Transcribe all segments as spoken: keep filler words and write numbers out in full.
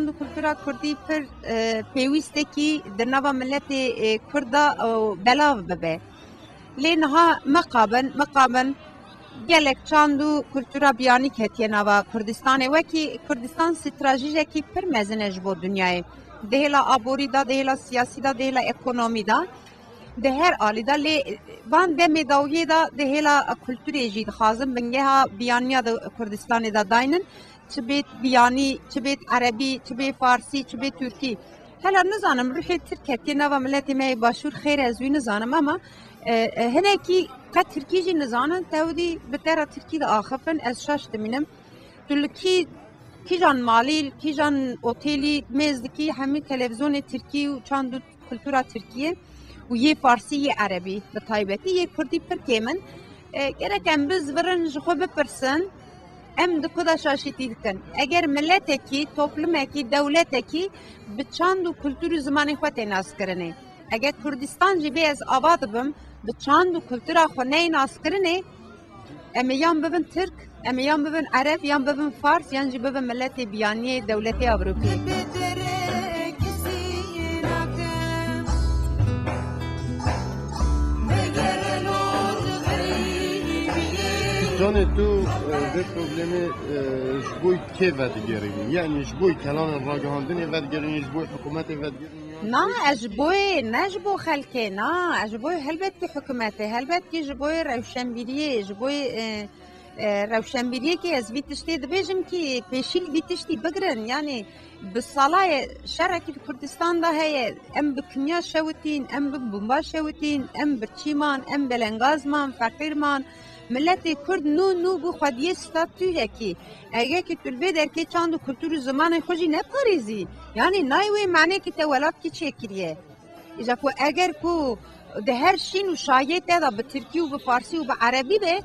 Kultura kurdî pir, e, pêwîstekî di nava miletê, e, kurda, e, belav bibe. Lê niha mixabin, mixabin gelek çand û kultura biyanî ketiye nava Kurdistanê. Wekî Kurdistan stratejiyekî pir mezin e ji bo dinyayê. Di hêla aborî de, di hêla siyasî de, di hêla ekonomî de. Di her alî de lê van demê dawiyê de di hêla kulturê jî dixwazin bingeha biyaniya di Kurdistanê de daynin. Çi bêt biyanî, çi bêt erebî, çi bê farsî, çi bê tirkî. Hela nizanim ruhê tirk hetiye nava miletê me yê başûr xêr ez wî nizanim ama, e, e, hinekî qet tirkî jî nizanin, tewdî bi te re tirkî diaxifin, ez şaş dimînim. Tu li kî, kîjan malî, kîjan otêlî mêz dikî, hemî televîzyonê tirkî û çand û kultura tirkî ye û yê farsî, yê erebî bi taybetî, yê kurdî pir kêm in. E, gerek em bizivirin, ji xwe bipirsin, em di ku de şaşîtî dikin. Eger miletekî, toplumekî, dewletekî bi çand û kultur û zimanê xwe tê naskirinê. Eger Kurdistan jî bê ez ava dibim, bi çand û kultura xwe neyê naskirinê, em ê yan bibin Tirk, em ê yan bibin Ereb, yan bibin Fars, yan jî bibin miletê biyaniyê dewletê Ewropî. Canê tu, e, vê problemê, e, ji bo kê vedigerînî? Yanî ji bo kelanên ragihandinê vedigerînî, ji bo hikûmetê vedigerînî? Na, ez ji boyê, ne ji bo xelkê, na, ez ji boyê helbet ki hikûmetê, helbet ki ji boyê rewşenbîriyê, ji boyê, e, e, rewşenbîriyê ki ez vî tiştê dibêjim ki pêşî li vî tiştî bigirin. Yanî bi sala ye şerekî li Kurdistan de heye, em bi kimya şewitîn, em bi bomba şewitîn, em birçî man, em belengaz man, feqîr man. Miletê Kurd nû nû bû xwediyê statûyekî. Eger ki tu li vê derkê çand û kultur û zimanê xwe jî neparêzî, yanî nayê wê manê ki te welatkî çêkiriye. Îja ku eger ku di her şîn û şayê te de bi tirkî û bi farsî û bi erebî be,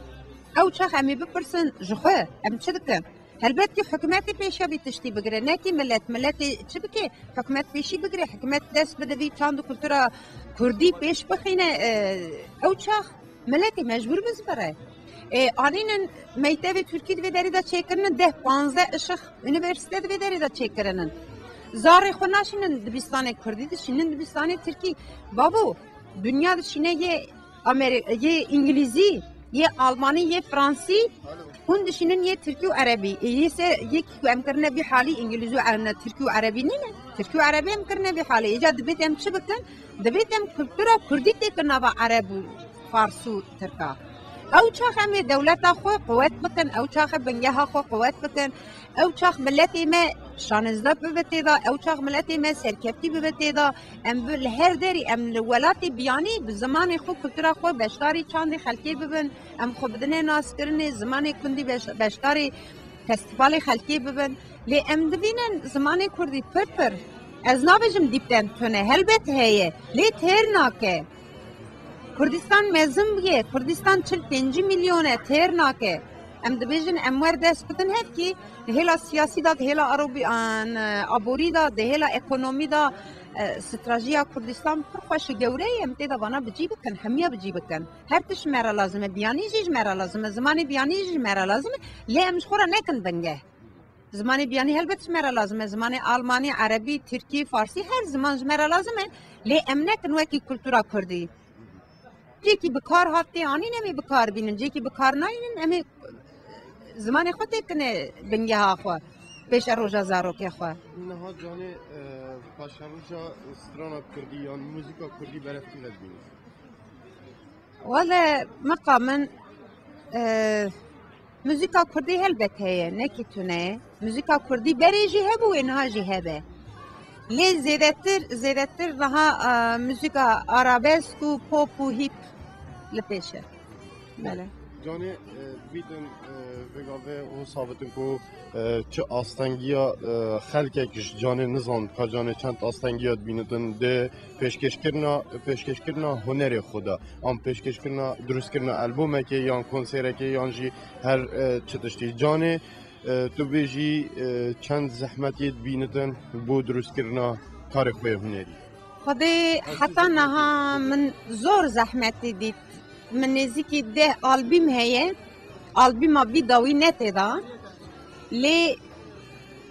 ew çax em ê bipirsin ji xwe, em çi dikin? Helbet ki hikûmetê pêşiya vî tiştî bigire, ne ki milet. Miletê çi bike? Hikûmet pêşî bigire, hikûmet dest bide vî çand û kultura kurdî pêş bixîne, e, ew çax miletê mecbûr bizivire. E, anînin mektevê tirkî di vê derê de çêkirinin, deh panzdeh işix unîversîte di vê derê de çêkirinin. Zarê xwe naşînin dibistanê kurdî, dişînin dibistanê tirkî. Bavo, dinya dişîne yê Ameri-, yê îngilîzî, yê almanî, yê fransî, hûn dişînin yê tirkî û erebî. Ê, yê se, yê ku em kirine vî halî, îngilîzî û erne, tirkî û erebî nîne? Tirkî û erebî em kirine vî halî. Îca dibêt em çi bikin? Dibêt em kultura kurdî têkin nava ereb û fars û tirka. Ew çax em ê dewleta xwe quwet bikin, ew çax ê bingeha xwe quwet bikin, ew çax miletê me şanizde bibe tê de, ew çax miletê me serkeftî bibe tê de, em bi, li her derî, em li welatê biyanî bi zimanê xwe, kultura xwe, beşdarî çandê xelkê bibin, em xwe bidine naskirinê, zimanê kurdî beş-, beşdarî festîvalê xelkê bibin. Lê em divînin zimanê kurdî pir pir, ez nabêjim dîpten tune, helbet heye, lê têr nake. Kurdistan mezin bûye, Kurdistan çil pêncî milyon e, têr nake. Em dibêjin em wer dest bidin hevkî, di hêla siyasî de, di hêla arobî-, an, aborî de, di hêla ekonomî de, e, strajiya Kurdistan pir xweş û gewre ye, em tê de vana bi cî bikin, hemiya bi cî bikin. Her tişt ji me re lazim e, biyanî jî ji me re lazim e, zimanê biyanî jî ji me re lazim e, lê em ji xwe re nekin bingeh. Zimanê biyanî helbet ji me re lazim e. Zimanê almanî, erebî, tirkî, farsî, her ziman ji me re lazim e. Lê em nekin wekî kultura kurdî. Cêkî bi kar hat tê anîn, em ê bi kar bînin. Cêkî bi kar nayînin, em ê zimanê xwe têkine bingeha xwe, pêşeroja zarokê xwe. Niha canê, e, paşeroja strana kurdî yan muzîka kurdî berev kî vedibîne? Wele, mixabin, e, muzîka kurdî helbet heye, ne ki tune ye. Muzîka kurdî berê jî hebû, wê niha jî hebe. Lê zêdetir, zêdetir niha, e, muzîka arabesk û pop û hîp li pêş e. Bele. Canê, e, dibîtin, e, vê gavê û sabitin ku, e, çi astengiya, e, xelkek ji canê nizan, ka canê çend astengiya dibînitin di pêşkêşkirina, pêşkêşkirina hunerê xwe de, an pêşkêşkirina, dirustkirina albûmekê yan konserekê yan jî her, e, çi tiştî. Canê, e, tu bêjî, e, çend zehmetê dibînitin bo dirustkirina karê xwe yê hunerî? Xwedê heta niha min zor zehmetê dît. Min nêzîkî deh albîm heye. Albîma vî dawî ne tê de. Lê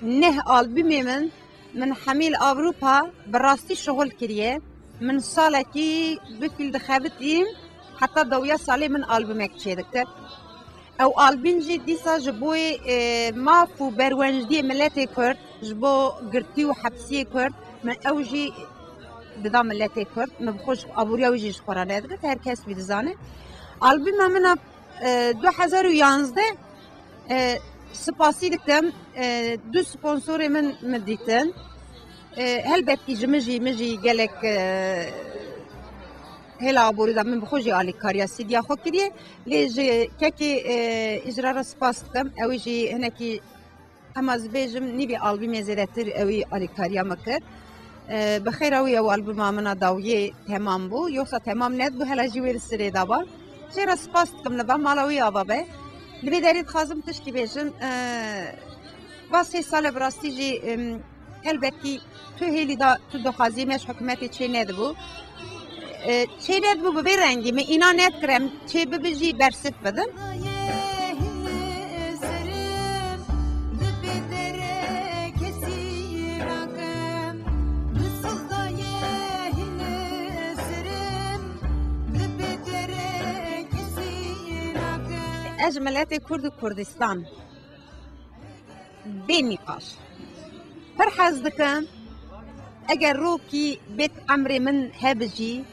neh albîmê min Min hemî li Ewropa bi rastî şixul kiriye. Min salekî bi fîl dixebitîm, heta dawiya salê min albûmek çêdikir. Ew albîn jî dîsa ji bo, e, maf û berwencdiyê miletê Kurd, ji bo girtî û hepsiyê Kurd, min ew jî dida miletê Kurd. Min bi xwe ji aboriya wî jî ji xwe re nedigirt, her kes wî dizane. Albûma min a, e, du hezar û yanzdeh, e, spasî dikim, e, du sponsorê min min dîtin. E, helbet kî ji min jî, min jî gelek, e, hêla aborî da, min bi xwe jî alîkariya sîdiya xwe kiriye. Lê ji kekê, e, îcra re spas dikim. Ew jî hinekî, hema ez bêjim, nîvî albîmê zêdetir ewî alîkariya min kir. E, bi xêra wî ew albîma min a dawiyê temam bû. Yoksa temam nedibû, hela jî wê li sirê da ba. Jê re spas dikim, li va mala wî ava be. Li vê derê dixwazim tişkî bêjim. E, va sê sal e bi rastî jî, em, helbet kî tu hêlî da, tu daxwaziyê me ji hikûmetê çê nedibû. E, çê nedibû bi vê rengî, min îna nedikir em çê bibi jî bersiv bidim. Ez ji miletê Kurd û Kurdistan bê nîqaş pir hez dikim. Eger rokî bêt emrê min hebi jî,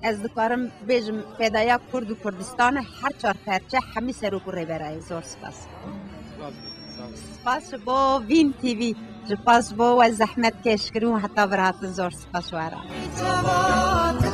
ez dikarim bêjim fedaya Kurd û Kurdistan e, her çar perçe hemî serok û rêberayê. Zor spas. Spas ji bo Vîn T V, ji spas ji bo we zehmet keş kirin û heta vir hatin, zor spas we re.